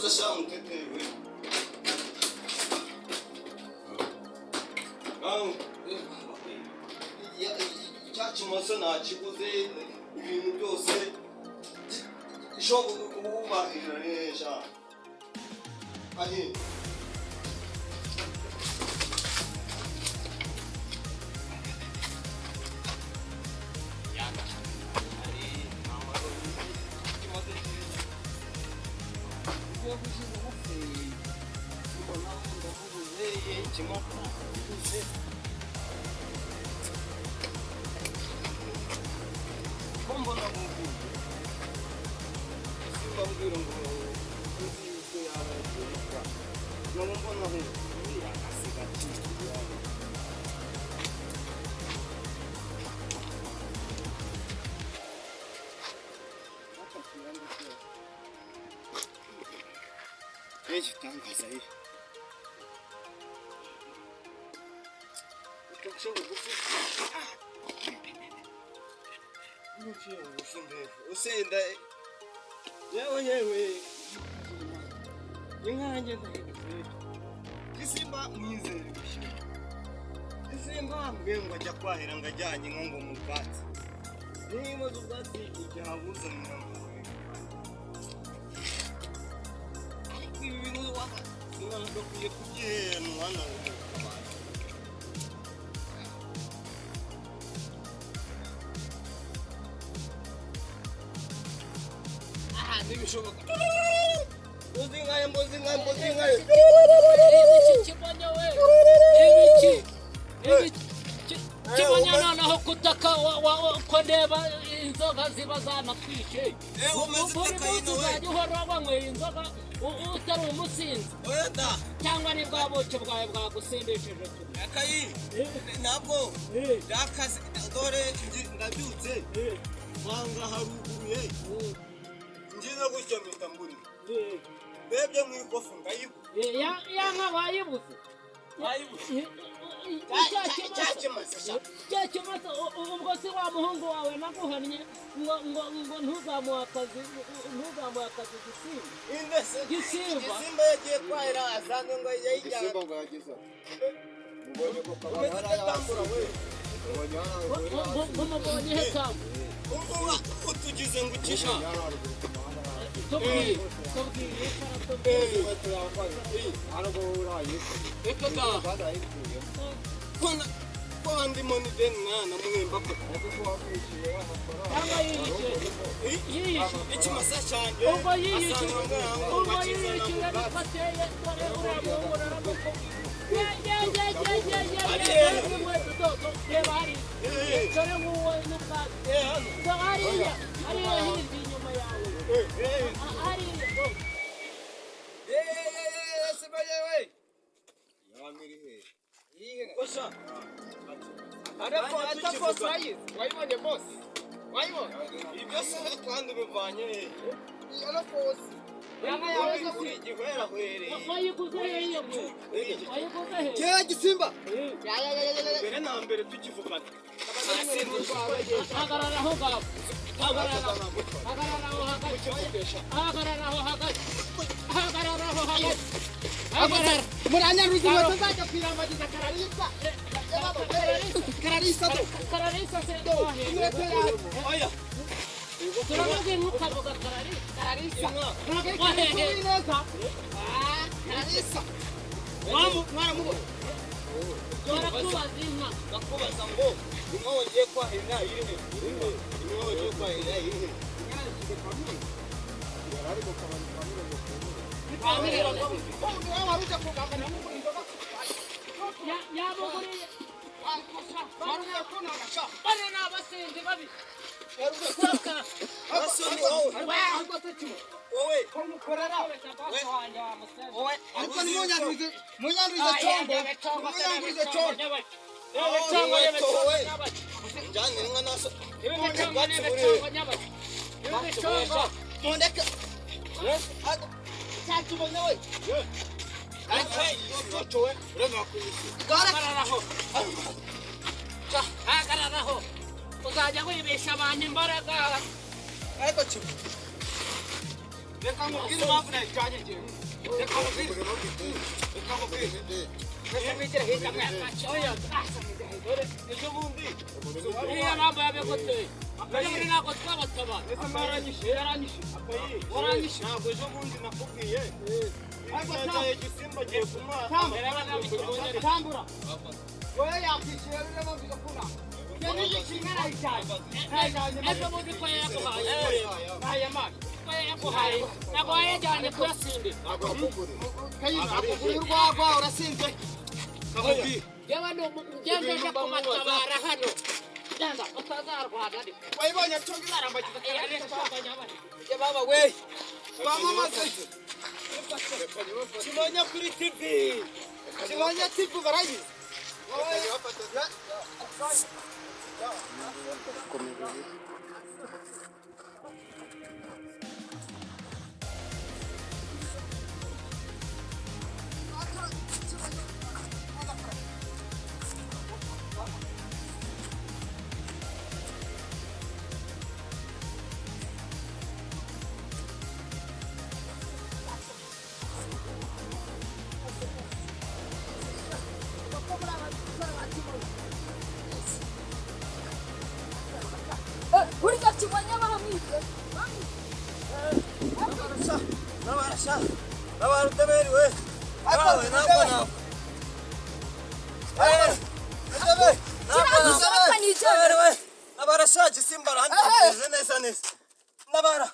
Tuza sha mutete we. Ah, cya kimasa nakiguze, ibintu byose ishobora kubahirira neza ahe. Mbona buguye simba mbwira ngo uzi yuko yaba yagiye gukora nabo, mbona uriya asiga akiri. Igitangaza ye, reka nce bugufi, nciye bugufi mbega usenda. Yewe yewe, inka yanjye ndahindutse. Gisimba mwizere gushyira Gisimba mbwiye ngo ajya kwahira, ngo ajyanye inka ngo mu bwatsi, niba ubwatsi igihe abuzanira ngo, ariko ibi bintu waba umwana adakwiye kubyihera umwana w'umuntu. Aha ntibishoboka. Mbuzi inka, mbuzi inka, mbuzi inka. Ibiki Kimonyo we? Ibiki, ibiki Kimonyo? Noneho kutaka ko ndeba inzoga ziba zanatwishe. Umeze Buri ute munsi kayino we? Uzajya uhora wanyweye inzoga utari umusinzi? Oya da. Cyangwa ni bwa buki bwawe bwagusindishije? Akayi ntabwo byakaze. Dore ndabyutse nsanga haruguruye, ngize gutya mpita mburira, ndebye mu ikofi ndayibura. Ya nka wayibuze? Wayibuze. Cya kimasa sha. Cya kimasa. Ubwo si wa muhungu wawe naguhannye ngo ntuzamuhe akazi, ntuzamuhe akazi Gisimba? Inde se? Gisimba. Gisimba yagiye kwahira, asanzwe ngo yayijyana. Igisimba ngo yagize ati mubonye ko kabari Umeze hariya udatambura we. Mubonye hariya haruguru. Mumubonye he kamwe? Umva utugize ngo ukisha. Mubonye hariya haruguru ku muhanda hariya. Tubwiye, tubwiye, tubwiye. Inkweto yambaye haruguru urayikoreye. Reka da. Kandi ayikuyemo. Ko ndimo ni deni mwana muhemba ko. Ariko ko wamwishyuye amafaranga. Cyangwa yiyishyuye, yiyishyuye. Ikimasa cyanjye. Ubwo yiyishyuye. Asanga ngo Ubwo bakizana mu yiyishyuye bwatsi. niko ateye. Dore uriya muhungu naramukubwiye. Ye ye ye ye ye ye ye! Inkweto dodo, reba hariya. Dore nguwo n'ubwatsi. Hano. Dore hariya, hariya hirya inyuma yawe. Hariya do. Simba yewe. Yamiri he? Kosha. Ariko atafose urayizi, wayibonye bose, wayibonye. Ibyo se kandi ubivanye he? Yarafose. Uri igihwerahwereye. Wayiguze he iyo nkweto? Wayiguze he? Kera Gisimba. Mbere na mbere tukivugana. Hagarara aho ngaho, hagarara, hagarara aho hagati, hagarara aho hagati, hagarara aho hagati, hagarara. Muranyaruza inkweto, nzajya kwirambagiza Kararisa. Kararisa do. Kararisa se? Inkweto yawe. Oya. Turavuga ntukavuga Kararisa. Kararisa. Inka. Ntabwo ari Kararisa w'ineza. Kararisa. Mwaramubona. Barakubaza inka. Ndakubaza ngo inka wagiye kwahirira iri he? Inka wagiye kwahirira iri he? Yari ari mu kabari ka Mirongo Kumwe. Wowe wari uje kugambana n'umugura inzoga. Yamuguriye. Wari ugiye kunanga sha. Bano ni abasinzi babi. Wari ugiye kunanga. Basoni wowe. Ariko se kimwe. Wowe. Ko mukorera. Wowe. Ariko ni munyanduze, munyanduze congo. Munyanduze congo. Inkweto wowe. Njyane inka naso. Mundeke. Cyakibonye we. Coco we. Ureva kuyisi. Hagararaho, hagararaho, uzajya wibesha abantu imbaraga. Ariko kimwe. Reka nkubwire impamvu nayijyanye njyewe. Reka nkubwire. Reka nkubwire. Mwese mwigira hirya mwakaca. Oya, asa mwigira hirya. Dore ejo bundi Uriya mpamvu yabiguteye. Ejo bundi ntabwo twabatabara. Ese mwaranyishe Yaranyishe. Akayi Waranyishe. Ntabwo ejo bundi nakubwiye. Ariko Nzajya igisimba agiye kumuha. Tambura. Reba nabi ikibonye. Tambura. Wowe yakwishyura rero bavuga ko nta. Njye n'igishinga nayijyanye. Nayijyanye. Ejo bundi ko yaguhaye. Nayamaye. Ko yaguhaye. Ntabwo wayajyanye kuyasindira. Ntabwo yakuguriye. Kayima, akuguriye urwagwa urasinze. Kakubwire. Yewe ni ngende nje kubatabara hano. Genda utazarwana ariko. Wayibonye congo izarambagiza. Oya, Baba we. Twamamaze. Kibonye kuri TV. Kibonye TV barayizi. Burya kibonye baramwica. Nabarasha. Nabarutaberi we. Nawe ntabwo ntabwo. Kiragusohoka nijoro. Nabarasha gisimba arandikije neza neza. Nabara.